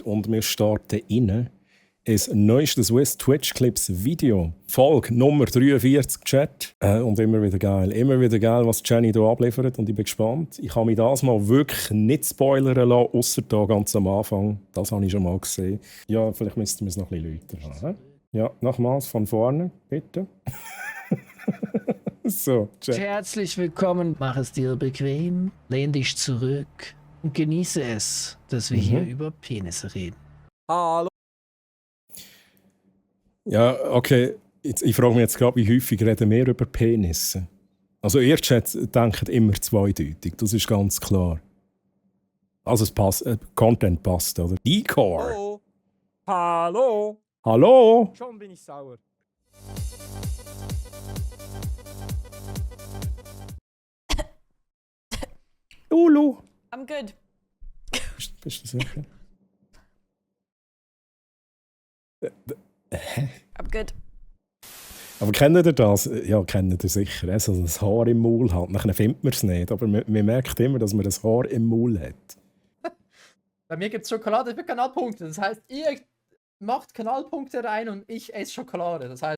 Chat und wir starten rein ins neueste Swiss Twitch Clips Video. Folge Nummer 43 Chat. Und immer wieder geil, was Jenny hier abliefert und ich bin gespannt. Ich habe mich das mal wirklich nicht spoilern lassen, ausser da ganz am Anfang. Das habe ich schon mal gesehen. Ja, vielleicht müssten wir es noch ein bisschen lauter haben. Ja, nochmals von vorne, bitte. So, Chat. Herzlich willkommen, mach es dir bequem, lehn dich zurück und genieße es, dass wir hier über Penisse reden. Hallo. Ja, okay. Ich frage mich jetzt gerade, wie häufig reden wir über Penisse? Also ihr Chat denkt immer zweideutig, das ist ganz klar. Also es passt, Content passt, oder? Decor! Hallo. Hallo. Hallo? Schon bin ich sauer. Lulu! I'm good. Bist du sicher? I'm good. Aber kennt ihr das? Ja, kennt ihr sicher. Also ein Haar im Maul hat. Nachher findet man es nicht, aber man merkt immer, dass man ein Haar im Maul hat. Bei mir gibt es Schokolade für Kanalpunkte. Das heißt, ihr macht Kanalpunkte rein und ich esse Schokolade. Das heißt,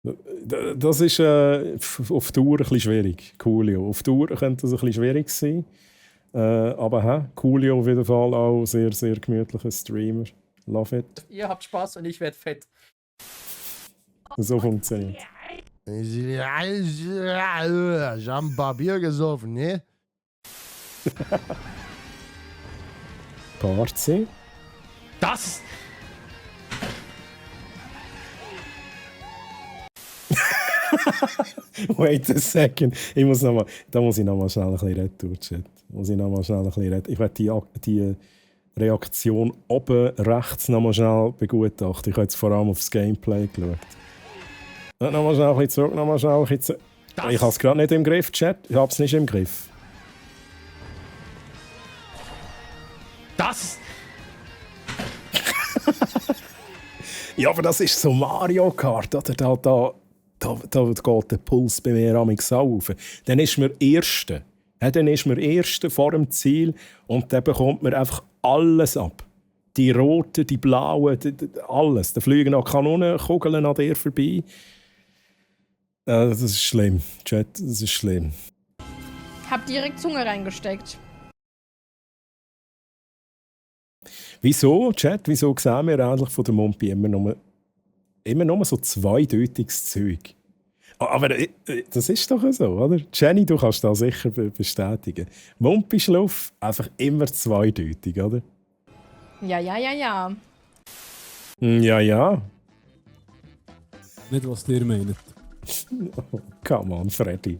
Das ist auf Dauer ein bisschen schwierig, Coolio. Auf Dauer könnte das ein bisschen schwierig sein. Aber Coolio auf jeden Fall auch sehr, sehr gemütlicher Streamer. Love it. ihr habt Spaß und ich werde fett. So funktioniert. Ich hab Papier gesoffen, ne? Parzi. Das! Wait a second. Da muss ich noch mal schnell ein bisschen retour, Chat. Ich werde die Reaktion oben rechts noch mal schnell begutachten. Ich habe jetzt vor allem aufs Gameplay geschaut. Noch mal schnell ein bisschen zurück, noch mal schnell ein bisschen zurück. Ich habe es gerade nicht im Griff, Chat. Ich habe es nicht im Griff. Das! Ja, aber das ist so Mario Kart, oder? Da geht der Puls bei mir amigs auf. Dann ist man Erster. Ja, dann ist man Erster vor dem Ziel und dann bekommt man einfach alles ab. Die roten, die blauen, alles. Da fliegen auch Kanonenkugeln an dir vorbei. Das ist schlimm, Chat, das ist schlimm. Hab direkt Zunge reingesteckt. Wieso, Chat, wieso sehen wir eigentlich von der Mumpi immer nur so zweideutiges Zeug? Aber das ist doch so, oder? Jenny, du kannst das sicher bestätigen. Mumpi-Schluff, einfach immer zweideutig, oder? Ja. Ja. Nicht, was ihr meint. Oh, come on, Freddy.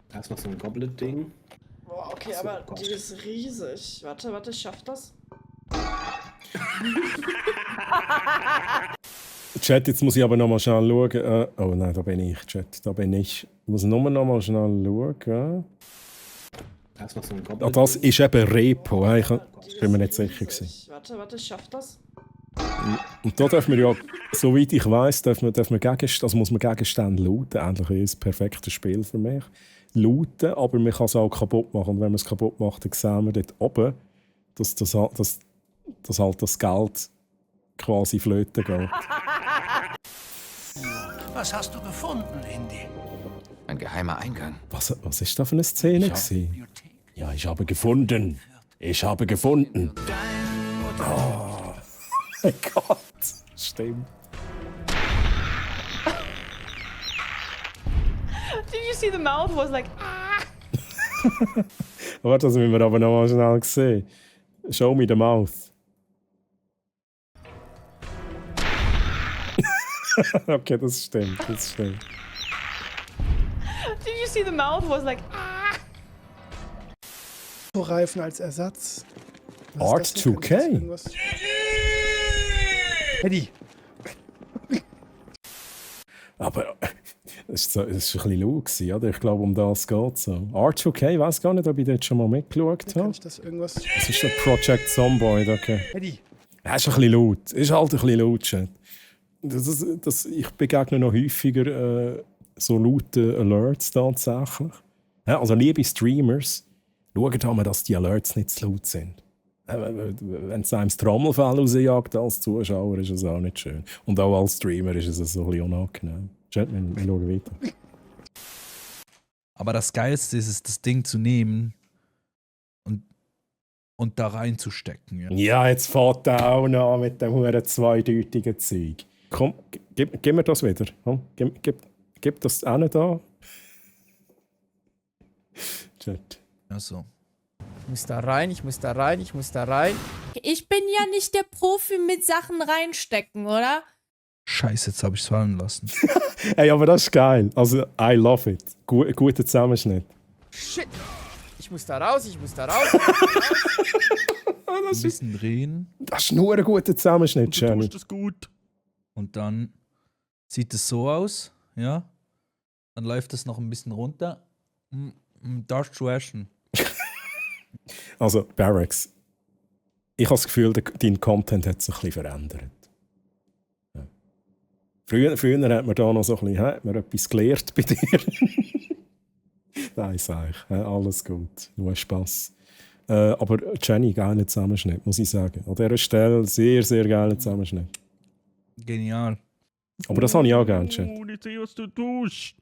Da ist noch so ein Goblet-Ding. Boah, okay, Ach so, aber Gott. die ist riesig. Warte, schafft das? Chat, jetzt muss ich aber noch mal schnell schauen. Oh nein, da bin ich, Chat. Da bin ich. Ich muss nur noch mal schnell schauen. Da ist noch so ein Goblet. Das ist eben Repo. Ich Die bin mir ist nicht sicher riesig. gewesen. Warte, schafft das? Und da dürfen wir ja, soweit ich weiss, muss man Gegenstände looten. Endlich ist ein perfektes Spiel für mich. Looten, aber man kann es auch kaputt machen. Und wenn man es kaputt macht, dann sehen wir dort oben, dass halt das Geld quasi flöten geht. Was hast du gefunden, Indy? Ein geheimer Eingang. Was ist da für eine Szene gewesen? Ja, ich habe gefunden. Oh mein Gott. Stimmt. Did you see the mouth was like Warte, das müssen wir aber noch mal schnell sehen. Show me the mouth. Okay, das stimmt. Did you see the mouth was like Reifen als Ersatz. Was ist das Art hier? 2K. Irgendwas? Eddie. Aber das war ein bisschen laut, oder? Ich glaube, um das geht es so. Art2K, ich weiß gar nicht, ob ich dort schon mal mitgeschaut Kann habe. ich das irgendwas? Das ist ein Project Zomboid, okay. Eddie. Ja, ist ein bisschen laut. Ist halt ein bisschen laut, Chat. Ich begegne noch häufiger so laute Alerts tatsächlich. Ja, also liebe Streamers, Schaut einmal, dass die Alerts nicht zu laut sind. Wenn es einem das Trommelfell rausjagt als Zuschauer, ist es auch nicht schön. Und auch als Streamer ist es so ein bisschen unangenehm. Wir schauen weiter. Aber das Geilste ist es, das Ding zu nehmen und da reinzustecken. Ja, Ja, jetzt fährt er auch noch mit dem huren zweideutigen Zeug. Komm, gib mir das wieder. Komm, gib das auch da. Chat. Also. Ich muss da rein, ich muss da rein, ich muss da rein. Ich bin ja nicht der Profi mit Sachen reinstecken, oder? Scheiße, jetzt habe ich es fallen lassen. Ey, aber das ist geil. Also, I love it. Guter Zusammenschnitt. Shit. Ich muss da raus, ich muss da raus. Ein bisschen drehen. Das ist nur ein guter Zusammenschnitt, Jenny. Das gut. Und dann sieht es so aus, ja. Dann läuft es noch ein bisschen runter. Das ist trashen. Also, Barracks, ich habe das Gefühl, dein Content hat sich ein bisschen verändert. Ja. Früher hat man da noch so ein bisschen, hat man etwas gelernt bei dir. Nein, sag ich. Alles gut. Nur Spass. Aber Jenny, geiler Zusammenschnitt, muss ich sagen. An dieser Stelle sehr, sehr geiler Zusammenschnitt. Genial. Aber das habe ich auch gerne, Chat. Ich sehe, was du tust.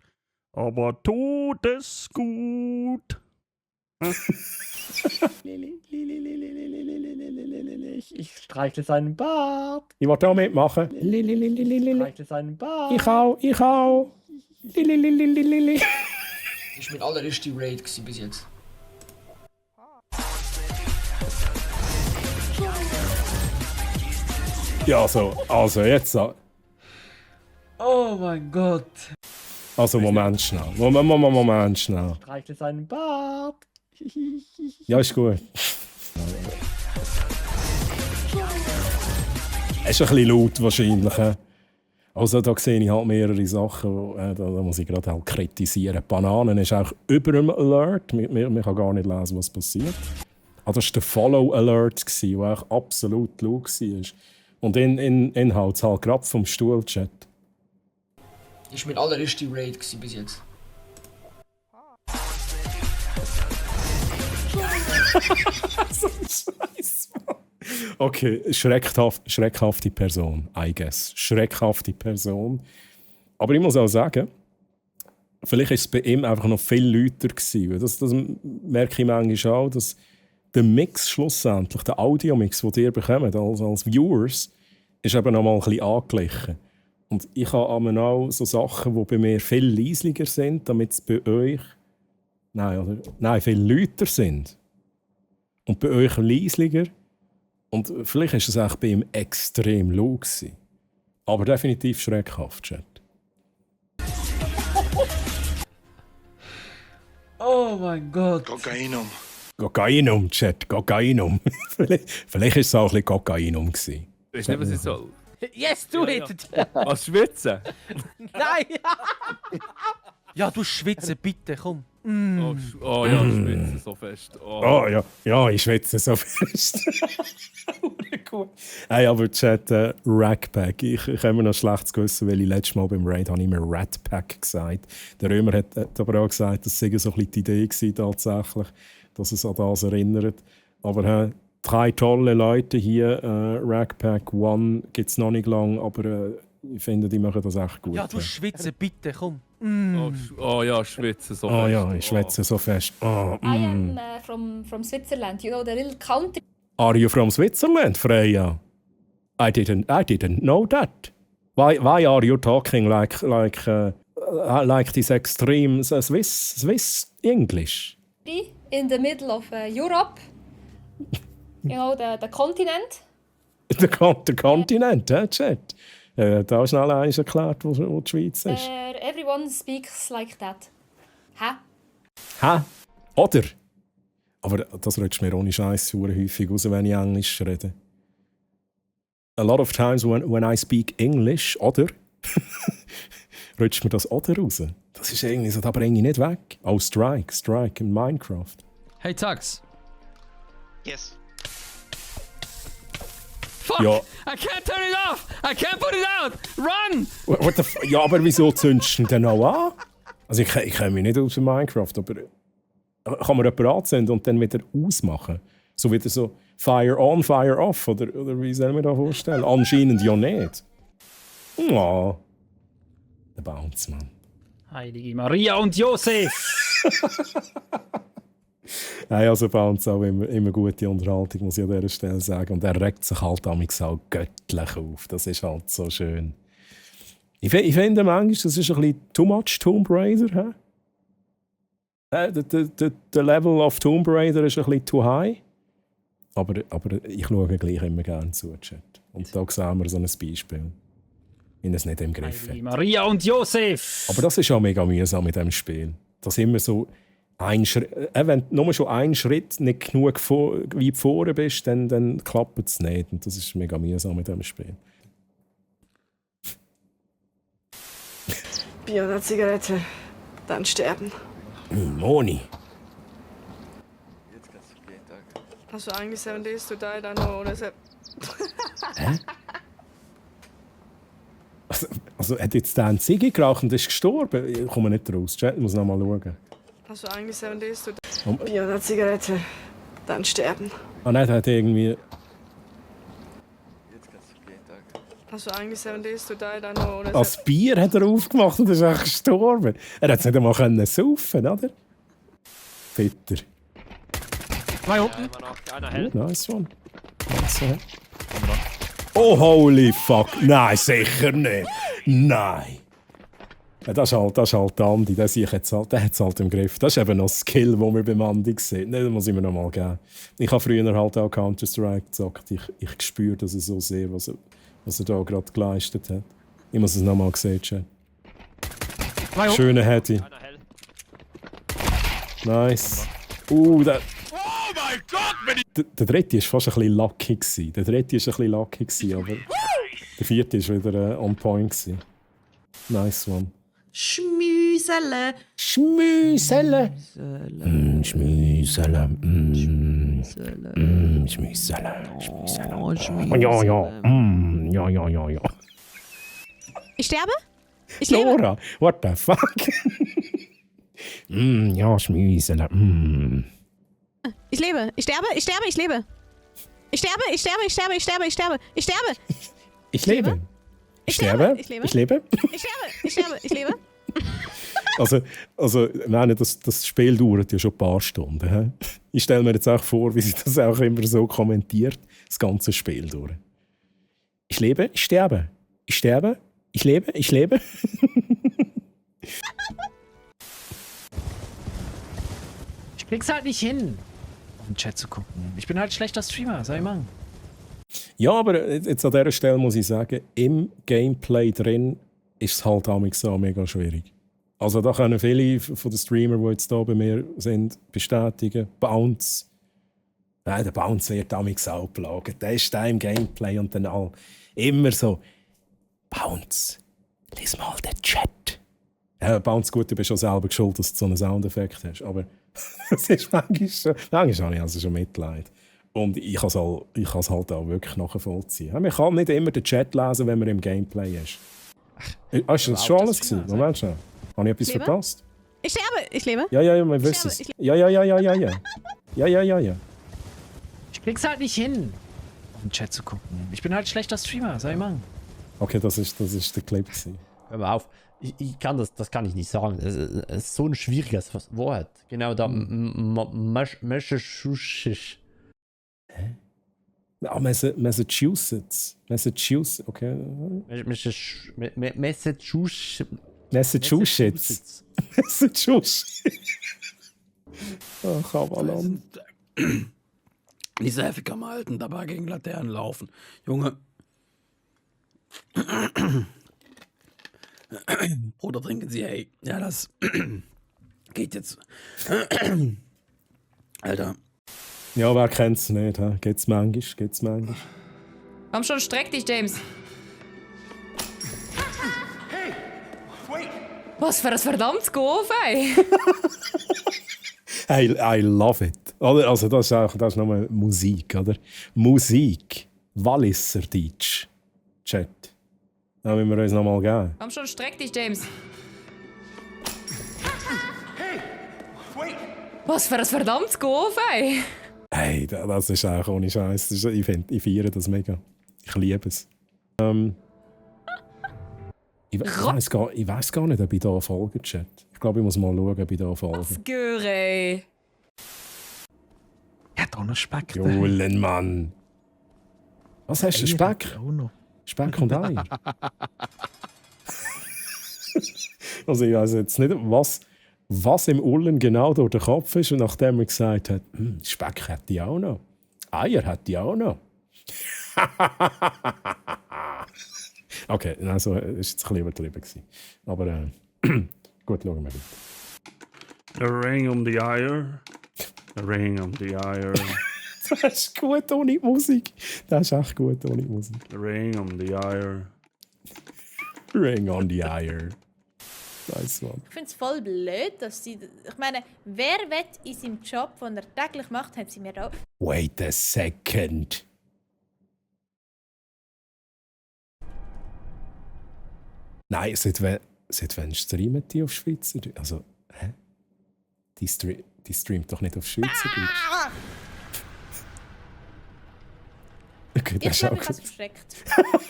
Aber tut es gut. Ich streichle seinen Bart. Ich will da mitmachen. Ich streichle seinen Bart. Ich auch. Das war mein allererster Raid bis jetzt. Ja, also jetzt. Oh mein Gott. Also Moment schnell. Moment schnell. Ich streichle seinen Bart. Ja, ist gut. Es ist ein bisschen laut wahrscheinlich. Also da sehe ich halt mehrere Sachen, da muss ich gerade halt kritisieren. Bananen ist auch über dem Alert. Man kann gar nicht lesen, was passiert. Also das war der Follow-Alert, der auch absolut laut war. Und Inhalt halt gerade vom Stuhl-Chat. Das war mein allererster Raid bis jetzt. So ein Scheiß, Mann. Okay, schreckhafte Person, I guess. Schreckhafte Person. Aber ich muss auch sagen, vielleicht war es bei ihm einfach noch viel lauter gewesen. Das merke ich manchmal auch, dass der Mix schlussendlich, der Audiomix, den ihr bekommt als Viewers, ist eben noch mal ein bisschen angeglichen. Und ich habe auch so Sachen, die bei mir viel leislicher sind, damit es bei euch viel lauter sind. Und bei euch leislicher. Und vielleicht war es auch bei ihm extrem laut gewesen. Aber definitiv schreckhaft, Chat. Oh mein Gott. Kokainum, Chat, Kokainum. Vielleicht war es auch ein bisschen Kokainum gewesen. Weißt du nicht, was ich soll? Yes, do it! Was schwitzen? Nein! Ja, du schwitze, bitte, komm. Oh ja, schwitzen so fest. Oh ja, ich schwitze so fest. Hey, aber Chat, Rackpack. Ich habe mir noch schlechtes Gewissen, weil ich letztes Mal beim Raid habe ich mir Ratpack gesagt. Der Römer hat aber auch gesagt, das sei so ein bisschen die Idee gewesen, tatsächlich, dass es an das erinnert. Aber 3 tolle Leute hier, Rackpack One gibt es noch nicht lange, aber ich finde, die machen das echt gut. Ja, du schwitze, bitte, komm. Oh ja, schwitzen so fest. Oh ja, ich schwitze so fest. Oh, I am from Switzerland, you know, the little country. Are you from Switzerland, Freya? I didn't know that. Why are you talking like this extreme Swiss English? In the middle of Europe. You know, the continent. Der Kontinent, Chat. Da ist schnell eins erklärt, wo die Schweiz ist. Everyone speaks like that. Hä? Oder? Aber das rutscht mir ohne Scheiß häufig raus, wenn ich Englisch rede. A lot of times when I speak English, oder? rutscht mir das oder raus. Das ist irgendwie so, da bringe ich nicht weg. Oh, Strike in Minecraft. Hey, Tux. Yes. Fuck! Ja. I can't turn it off! I can't put it out! Run! What the ja, aber wieso zündest du denn noch an? Also ich kenne mich nicht aus Minecraft, aber kann man jemanden anzünden und dann wieder ausmachen. So wieder so Fire on, Fire off. Oder wie soll man das vorstellen? Anscheinend ja nicht. Oh. Der Bounce, Mann. Heilige Maria und Josef! Nein, also Bounce auch immer gute Unterhaltung, muss ich an dieser Stelle sagen. Und er regt sich halt auch göttlich auf. Das ist halt so schön. Ich finde manchmal, das ist ein bisschen too much Tomb Raider. Der Level of Tomb Raider ist ein bisschen too high. Aber ich schaue gleich immer gerne zu, Chat. Und da sehen wir so ein Beispiel. Wenn es nicht im Griff hat. Maria und Josef! Aber das ist auch mega mühsam mit diesem Spiel. Dass immer so ein Schritt, wenn du nur schon einen Schritt nicht genug weit vorne bist, dann klappt es nicht. Und das ist mega mühsam mit diesem Spiel. Bier oder Zigarette, dann sterben. Moni. Hast du eigentlich 7 Days to Die dann noch ohne Hä? Also hat jetzt der eine Ziege geraucht und ist gestorben? Ich komme nicht raus. Chat, muss noch mal schauen. Hast du eigentlich 7 Days to Die? Bier oder Zigarette, dann sterben. Ah nein, der hat irgendwie... Hast du eigentlich 7 Days to Die dann noch ohne Das Bier hat er aufgemacht und ist echt gestorben. Er hat es nicht einmal saufen, oder? Bitter. 2 unten. Nice one. Nice one. Oh, holy fuck. Nein, sicher nicht. Nein. Ja, das ist halt Andi. Der hat es halt im Griff. Das ist eben noch ein Skill, den wir beim Andi sehen. Das muss ich mir noch mal geben. Ich habe früher halt auch Counter-Strike gezockt. Ich spüre das so sehr, was er da gerade geleistet hat. Ich muss es noch mal sehen, Chat. Schöne Hattie. Nice. Der... Oh mein Gott! Der dritte war fast ein bisschen lucky. Aber der vierte war wieder on point. Nice one. Schmüsele. Schmüsele. Schmüsele. Ja. Ich sterbe? Ich Laura, what the fuck? Ja, Schmüsele. Ich lebe. Ich sterbe. Ich sterbe. Ich lebe. Ich sterbe. Ich sterbe. Ich sterbe. Ich sterbe. Ich sterbe. Ich sterbe. Ich lebe. Ich sterbe. Ich lebe. Ich sterbe. Ich sterbe. Ich lebe. Also, ich meine, das Spiel dauert ja schon ein paar Stunden. He? Ich stelle mir jetzt auch vor, wie sie das auch immer so kommentiert, das ganze Spiel durch. Ich lebe, ich sterbe. Ich sterbe, ich lebe, ich lebe. Ich krieg's halt nicht hin, auf den Chat zu gucken. Ich bin halt schlechter Streamer, sei mal. Ja, aber jetzt an dieser Stelle muss ich sagen, im Gameplay drin ist es halt auch so mega schwierig. Also da können viele von den Streamern, die jetzt hier bei mir sind, bestätigen. Bounce. Nein, der Bounce wird auch auch plagen. Der ist da im Gameplay und dann all. Immer so. Bounce, lies mal den Chat. Ja, Bounce, gut, du bist schon selber schuld, dass du so einen Soundeffekt hast. Aber es ist manchmal habe ich also schon Mitleid. Und ich kann es halt auch wirklich nachvollziehen. Man kann nicht immer den Chat lesen, wenn man im Gameplay ist. Hast du das schon alles gesehen? Moment schon. Habe ich etwas verpasst? Ich sterbe. Ich lebe. Ja, wir wissen es. Ja. Ich krieg's halt nicht hin, auf den Chat zu gucken. Ich bin halt schlechter Streamer, sei mal. Okay, das ist der Clip gewesen. Hör mal auf. Ich kann das kann ich nicht sagen. Es ist so ein schwieriges Wort. Genau, da Massachusetts. Hä? Ah, Massachusetts, okay. Massachusetts. Ach, aber Die Seife am Halten, dabei gegen Laternen laufen. Junge. Bruder, trinken Sie, hey. Ja, das geht jetzt. Alter. Ja, wer kennt's nicht, hä? Geht's manchmal. Komm schon, streck dich, James. Hey! Wait! Was für ein verdammtes Golf, ey. Hey, I love it. Also das ist nochmal Musik, oder? Musik. Walliser Deutsch. Chat. Da müssen wir uns nochmal geben. Komm schon, streck dich, James. Hey! Wait! Was für ein verdammtes Golf, ey! Hey, das ist auch ohne Scheiß. Ich feiere das mega. Ich liebe es. Ich weiss gar nicht, ob ich hier folge, Chat. Ich glaube, ich muss mal schauen, ob ich hier folge. Was Göre! Er hat auch noch Speck. Jullen, Mann! Was hast du? Speck? Speck und Ei? Also ich weiß jetzt nicht, was im Ullen genau durch den Kopf ist, und nachdem er gesagt hat, Speck hätte ich auch noch. Eier hätte ich auch noch. Okay, also es war jetzt ein bisschen übertrieben. Aber gut, schauen wir weiter. A ring um the ear. A ring um the ear. Das ist gut ohne Musik. Das ist echt gut ohne Musik. A ring um the ear. Ring on the ear. Nice one. Ich finde es voll blöd, dass sie... Ich meine, wer will in seinem Job, den er täglich macht, haben sie mir auch... Wait a second. Nein, seit wann streamen die auf Schweizerdeutsch? Also, hä? Die streamt doch nicht auf Schweizerdeutsch. Okay, das ist auch gut. Versteckt.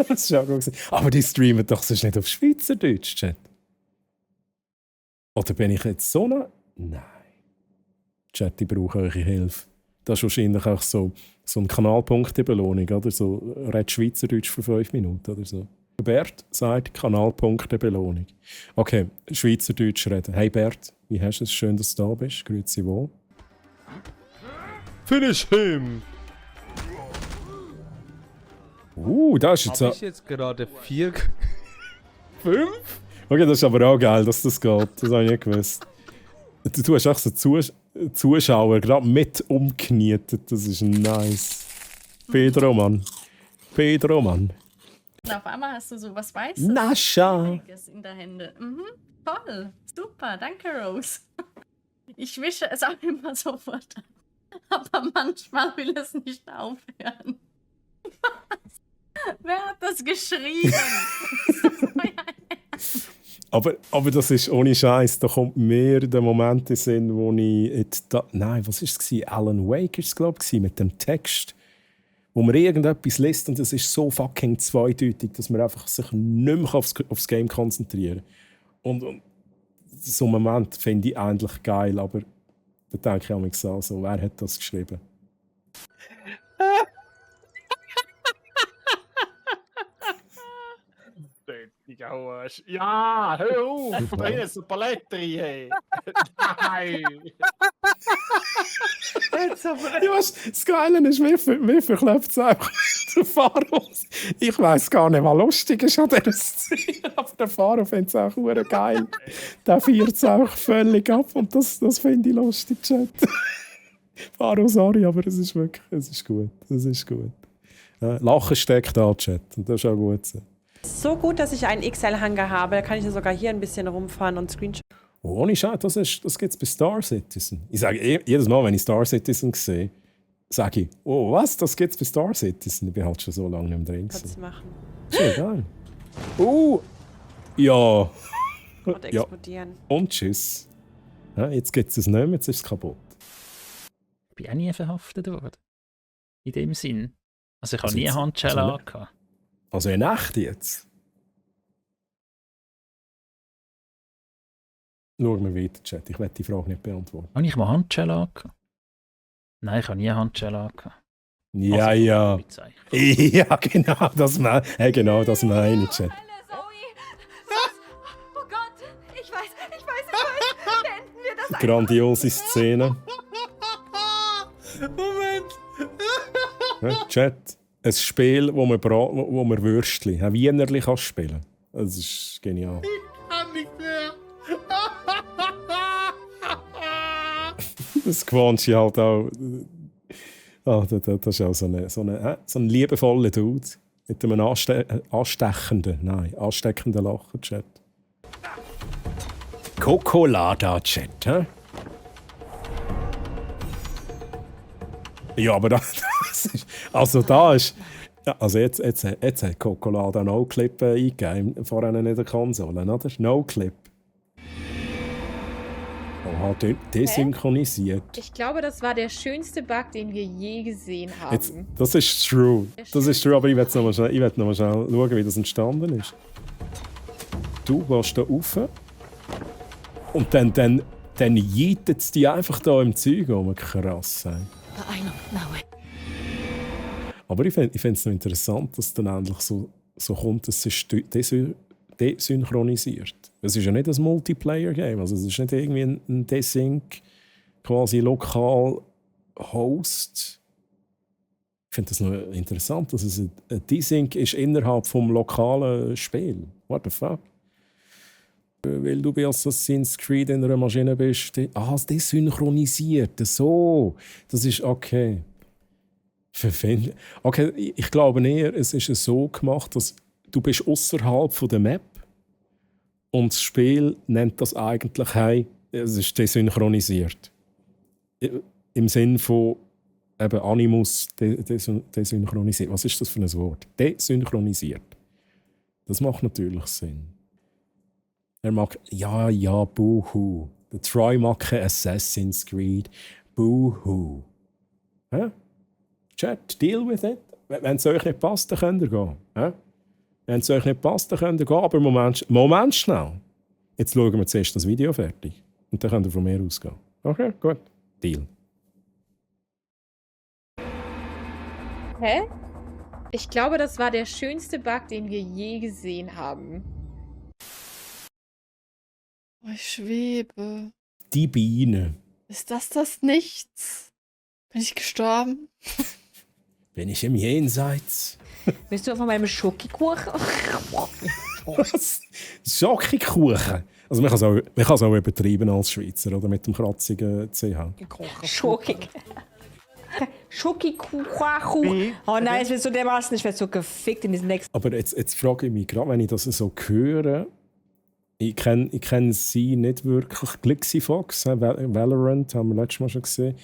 Das ist auch gut. Aber die streamen doch sonst nicht auf Schweizerdeutsch, Chat. Oder bin ich jetzt so eine... Nein. Chat, ich brauche eure Hilfe. Das ist wahrscheinlich auch so eine Kanalpunktebelohnung, oder? So, red Schweizerdeutsch für 5 Minuten oder so. Bert sagt Kanalpunktebelohnung. Okay, Schweizerdeutsch reden. Hey Bert, wie hast du es? Schön, dass du da bist. Grüezi wohl. Finish him! Das ist jetzt... Hab ich jetzt gerade 4... 5? Okay, das ist aber auch geil, dass das geht. Das habe ich nicht gewusst. Du hast auch so Zuschauer gerade mit umgenietet. Das ist nice. Pedro, Mann. Und auf einmal hast du so was Weißes. Nascha! In der Hände. Toll. Super. Danke, Rose. Ich wische es auch immer sofort an. Aber manchmal will es nicht aufhören. Was? Wer hat das geschrieben? Aber das ist ohne Scheiß. Da kommt mir der Moment in den Sinn, wo ich... Nein, was war es? Alan Wake war es, glaube ich, mit dem Text. Wo man irgendetwas liest und es ist so fucking zweideutig, dass man einfach sich nicht mehr aufs Game konzentrieren kann. Und so einen Moment finde ich eigentlich geil, aber da denke ich auch mal so, wer hat das geschrieben? Ja, hör auf! Da ist eine Palette rein, hey! Nein! Das Geile ist, mir verklebt es einfach der Faro. Ich weiss gar nicht, was lustig ist an dieser Szene, aber der Faro findet es auch verdammt geil. Der feiert es auch völlig ab und das finde ich lustig, Chat. Faro, sorry, aber es ist wirklich, es ist gut. Lachen steckt da, Chat, und das ist auch gut so. So gut, dass ich einen XL-Hanger habe. Da kann ich sogar hier ein bisschen rumfahren und Screenshot. Oh, ohne Scheiß, das gibt es bei Star Citizen. Ich sage jedes Mal, wenn ich Star Citizen sehe, sage ich, oh was, das gibt es bei Star Citizen. Ich bin halt schon so lange nicht mehr drin. Kannst du machen. Sehr geil. Ja. Und explodieren. Und tschüss. Ja, jetzt gibt es nicht mehr, jetzt ist es kaputt. Ich bin auch nie verhaftet worden. In dem Sinn. Also ich habe Also nie jetzt- Handschellen also angehabt. Also in echt jetzt? Schauen wir weiter, Chat. Ich werde die Frage nicht beantworten. Habe ich mal Handschellen angehabt? Nein, ich habe nie Handschellen angehabt. Ja, Also, ja. Polizei. Ja, genau, das meine ich, Chat. Oh Gott, ich weiß. Beenden wir das einfach. Grandiose Szene. Moment! Ja, Chat, ein Spiel, wo man Würstchen, ein Wienerli kann spielen. Das ist genial. Kann nicht mehr! Das gewohnst du halt auch. Das ist auch so ein liebevoller Dude. Mit einem ansteckenden Lachen, Chat. Kokolada, Chat, hä? Ja, aber das ist... Also da ist... Also jetzt hat Kokolada No-Clip eingegeben, vorhin in der Konsole, oder? No-Clip. Aha, desynchronisiert. Ich glaube, das war der schönste Bug, den wir je gesehen haben. Jetzt, das ist true. Das ist true, aber ich will noch mal schnell schauen, wie das entstanden ist. Du gehst da rauf und dann jeitet es die einfach da im Zeug um. Krass. Ey. Aber ich finde es noch interessant, dass es dann endlich so kommt, dass es desynchronisiert. Es ist ja nicht ein Multiplayer-Game, also es ist nicht irgendwie ein Desync, quasi lokal Host. Ich finde das noch interessant, dass es ein Desync ist innerhalb des lokalen Spiels. What the fuck? Weil du bei Assassin's Creed in einer Maschine bist. Es desynchronisiert. So. Das ist okay. Okay, ich glaube eher, es ist so gemacht, dass du bist außerhalb der Map und das Spiel nennt das eigentlich, hey, es ist desynchronisiert. Im Sinn von eben Animus desynchronisiert. Was ist das für ein Wort? Desynchronisiert. Das macht natürlich Sinn. Er mag, ja, boohoo. Der Troy mag kein Assassin's Creed. Boohoo. Hä? Chat, deal with it. Wenn es euch nicht passt, dann könnt ihr gehen. Hä? Wenn es euch nicht passt, dann könnt ihr gehen. Aber Moment schnell. Jetzt schauen wir zuerst das Video fertig. Und dann könnt ihr von mir ausgehen. Okay, gut. Deal. Hä? Ich glaube, das war der schönste Bug, den wir je gesehen haben. Oh, ich schwebe. Die Biene. Ist das Nichts? Bin ich gestorben? Bin ich im Jenseits? Bist du von meinem Schokikuchen? Was? Schokikuchen? Also man kann es auch übertreiben als Schweizer, oder? Mit dem kratzigen CH. Schokik. Schokikuchen. Oh nein, es wird so dermaßen, ich werde so gefickt in diesen nächsten... Aber jetzt frage ich mich gerade, wenn ich das so höre, ich kenn sie nicht wirklich. Galaxy-Fox, Valorant, haben wir letztes Mal schon gesehen.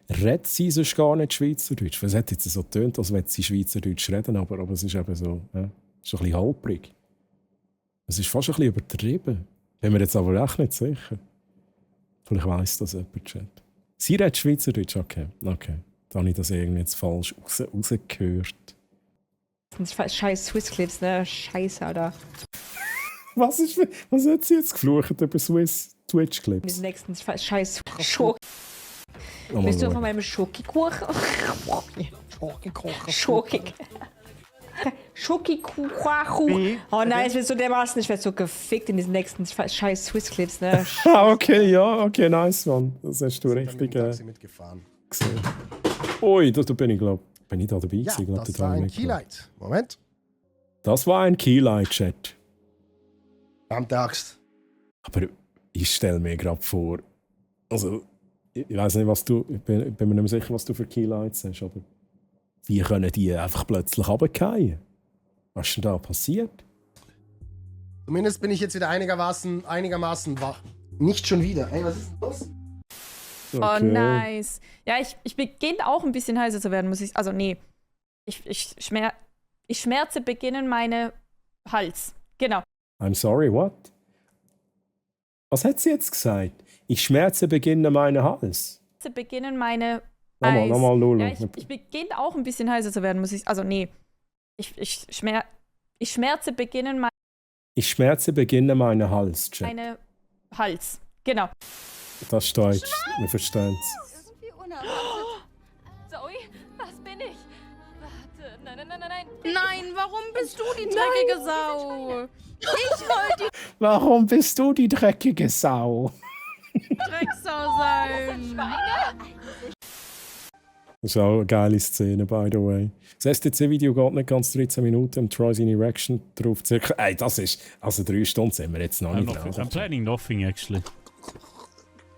Redet sie sonst gar nicht Schweizerdeutsch? Es hat jetzt so getönt, als wenn sie Schweizerdeutsch reden, aber es ist eben so, ist ein bisschen halbrig. Es ist fast ein bisschen übertrieben. Bin mir jetzt aber echt nicht sicher. Vielleicht weiss das jemand, Chat. Sie redet Schweizerdeutsch? Okay. Dann habe ich das irgendwie jetzt falsch rausgehört. Scheiß Swiss-Clips, ne? Scheiße, Alter. Was hat sie jetzt geflucht über Swiss Twitch-Clips? Diesen nächsten Scheiß Schok. Bist du von meinem Schokikuchen? Schokik. Schokikuchen. Oh nein, es wird so dermaßen, ich werde so gefickt in diesen nächsten Scheiß Swiss-Clips, ne? Okay, nice, Mann. Das hast du richtig gesehen. Ui, da bin ich, glaube ich. Bin ich da dabei gewesen? Ja, das war ein Keylight. Moment. Das war ein Keylight, Chat. Am Tagst. Aber ich stelle mir gerade vor, also ich weiß nicht, ich bin mir nicht mehr sicher, was du für Keylights hast, aber wie können die einfach plötzlich runterfallen? Was ist denn da passiert? Zumindest bin ich jetzt wieder einigermaßen wach. Nicht schon wieder. Ey, was ist denn los? Okay. Oh, nice. Ja, ich beginne auch ein bisschen heißer zu werden, muss ich. Also, nee. Ich schmerze beginnen meine Hals. Genau. I'm sorry, what? Was hat sie jetzt gesagt? Ich schmerze beginnen meinen Hals. Beginnen meine Nochmal, Lulu. Ja, ich beginne auch ein bisschen heißer zu werden, muss ich. Also, nee. Ich schmerze beginnen meine. Ich schmerze beginnen meinen Hals, Chat. Meine Hals. Genau. Das ist Deutsch. Wir verstehen es. Irgendwie unerwartet. Zoe, was bin ich? Warte, nein. Nein, warum bist du die dreckige Sau? Ich wollte Warum bist du die dreckige Sau? die Drecksau sein. Das ist auch eine geile Szene, by the way. Das STC-Video geht nicht ganz 13 Minuten und Troy seine Reaction drauf circa... Ey, das ist... Also 3 Stunden sind wir jetzt noch nicht dran. I'm planning nothing, actually.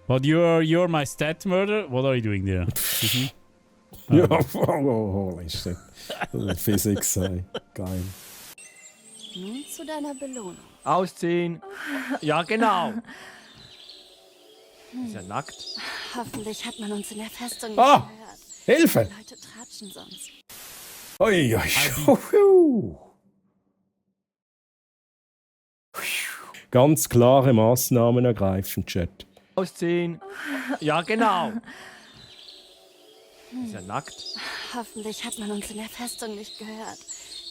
But you're my stat murder? What are you doing there? Ja, holy shit. Physics, ey. Geil. Nun zu deiner Belohnung. Ausziehen. Ja, genau. Ist ja nackt. Hoffentlich hat man uns in der Festung nicht gehört. Hilfe! Die Leute tratschen sonst. Ganz klare Massnahmen ergreifen, Chat. Ausziehen. Ja, genau. Ist ja nackt. Hoffentlich hat man uns in der Festung nicht gehört.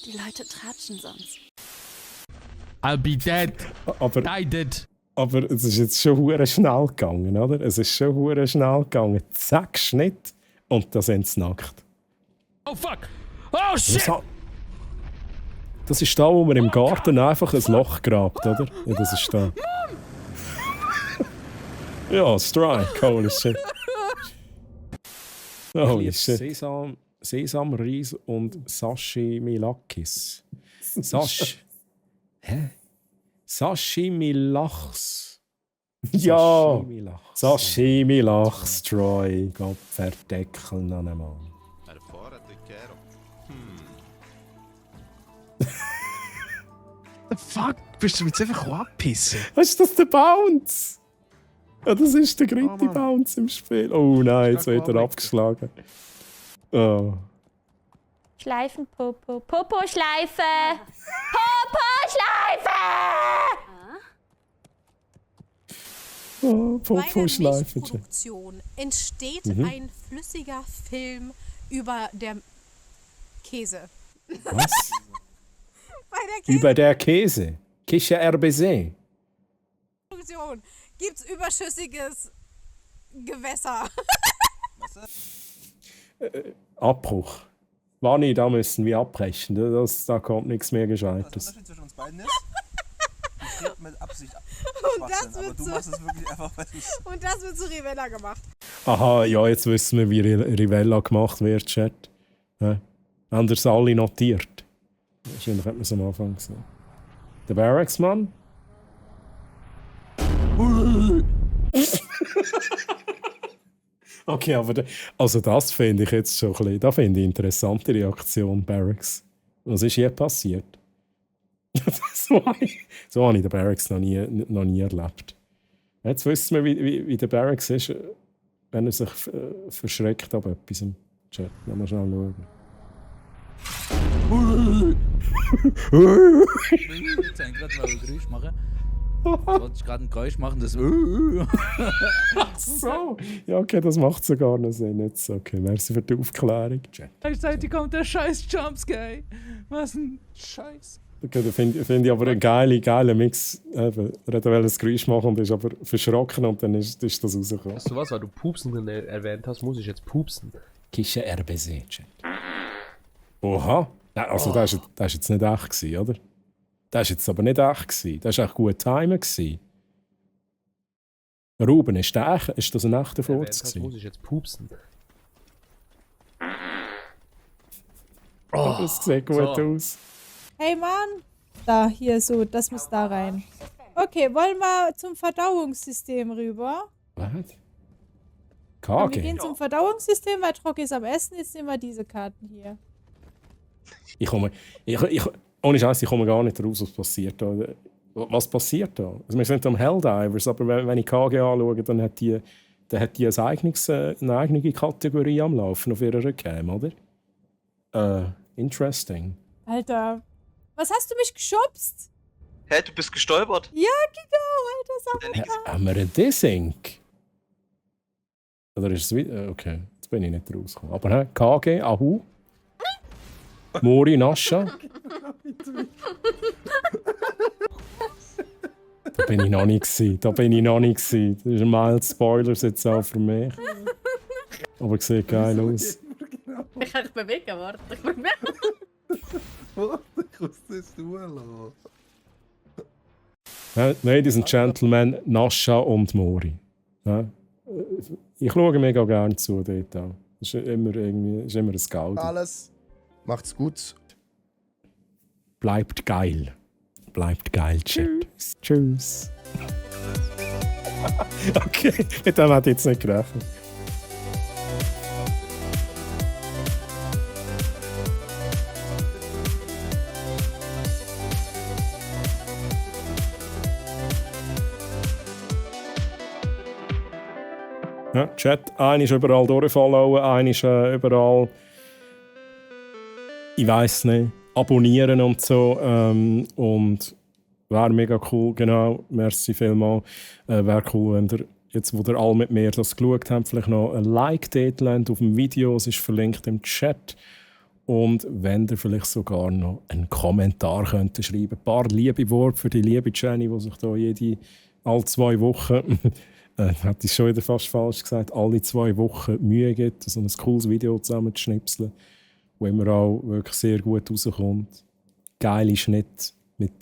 Die Leute tratschen sonst. I'll be dead. Aber, Die dead. aber es ist jetzt schon hure schnell gegangen, oder? Es ist schon hure schnell gegangen. Zack, Schnitt und da sind sie nackt. Oh fuck! Oh shit! Das ist da, wo man im Garten einfach ein Loch grabt, oder? Ja, das ist da. Ja, Strike, holy shit. Holy shit. Sesam, Reis und Sashimi Lakis. Hä? Sashimi Lachs. Ja! Sashimi Lachs, Troy. Gott verdeckeln an einem Mann. The fuck? Bist du jetzt einfach abpissen? Was ist das, der Bounce? Ja, das ist der dritte Bounce im Spiel. Oh nein, jetzt wird er abgeschlagen. Oh. Schleifen, Popo. Popo-Schleife! Popo-Schleife! Oh, Bei der Popo-Schleife. Milchproduktion entsteht Mhm. ein flüssiger Film über der Käse. Was? Bei der Käse Über der Käse. Kische RBC. Produktion gibt's überschüssiges Gewässer. Abbruch. Wanni, da müssen wir abbrechen. Da kommt nichts mehr Gescheites. Zwischen uns beiden ist, ich rede mit Absicht Und das aber wird du so- machst es wirklich einfach, weil du es... Und das wird zu Rivella gemacht. Aha, ja, jetzt wissen wir, wie Rivella gemacht wird, Chat. Ja. Haben das alle notiert? Wahrscheinlich hat man es am Anfang gesehen. Der Barracks-Mann? Okay, aber also das finde ich jetzt schon ein bisschen, da finde ich interessante Reaktion, Barracks. Was ist hier passiert? so habe ich den Barracks noch nie erlebt. Jetzt wissen wir, wie der Barracks ist, wenn er sich verschreckt ab etwas im Chat. Lass mal schnell schauen. Jetzt gerade mal ein Geräusch machen. Wollte ich gerade ein Geräusch machen, das. Ach so. Ja, okay, das macht sogar noch Sinn. Jetzt, okay, merci für die Aufklärung. Chat. Gleichzeitig kommt der scheiß Jumpscare. Was ein Scheiß. Okay, da finde ich aber einen geilen Mix. Eben, er wollte ein Geräusch machen und bist aber verschrocken und dann ist das rausgekommen. Weißt du was, weil du Pupsen erwähnt hast, muss ich jetzt pupsen. Kische RBC, Chat. Oha. Nein, also das war jetzt nicht echt, gewesen, oder? Das war jetzt aber nicht echt. Gewesen. Das war echt gut Timing. Gewesen. Ruben, ist das ein echter Furz? Das muss ich jetzt pupsen. Oh, das sieht gut aus. Hey Mann! Da, hier so, das muss da rein. Okay, wollen wir zum Verdauungssystem rüber? Was? Wir KG? gehen zum Verdauungssystem, weil Trock ist am Essen. Jetzt nehmen wir diese Karten hier. Ohne Scheiß, ich komme gar nicht raus, was passiert da. Was passiert da? Also wir sind am Helldivers, aber wenn ich KG anschaue, dann hat die eine eigene Kategorie am Laufen auf ihrer Cam, oder? Interesting. Alter, was hast du mich geschubst? Hä, du bist gestolpert? Ja, genau, Alter, sag mal. Haben wir einen Desync? Oder ist es wieder? Okay, jetzt bin ich nicht rausgekommen. Aber KG, Ahu, Mori, Nascha. Da bin ich noch nicht gewesen. Das ist ein mild Spoiler jetzt auch für mich. Aber sieht geil aus. Ich kann mich bewegen, warte. Ich probiere. Warte, ich muss das tun Ladies and Gentlemen, Nascha und Mori. Ja? Ich schaue mega gerne zu dort auch. Ist immer ein Gaudi. Alles. Macht's gut. Bleibt geil. Bleibt geil, Chat. Tschüss. Okay, mit dem hat ich jetzt nicht gerechnet. Ja, Chat, einer ist überall durchfollowen, einer ist überall, ich weiss nicht, abonnieren und so. Und wäre mega cool, genau, merci vielmals. Wäre cool, wenn ihr jetzt wo ihr alle mit mir das geschaut habt, vielleicht noch ein Like dort lassen auf dem Video, es ist verlinkt im Chat. Und wenn ihr vielleicht sogar noch einen Kommentar könnt schreiben, ein paar liebe Worte für die liebe Jenny, die sich da alle 2 Wochen, hat ich schon wieder fast falsch gesagt, alle 2 Wochen Mühe gibt, so ein cooles Video zusammenzuschnipseln, wo immer auch wirklich sehr gut rauskommt. Geile Schnitt mit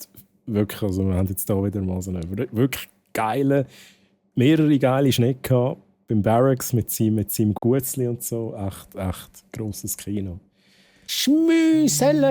wirklich, also wir haben jetzt da wieder mal so einen wirklich mehrere geile Schnitte gehabt, beim Barracks mit seinem Gutzli und so, echt grosses Kino. Schmüsele!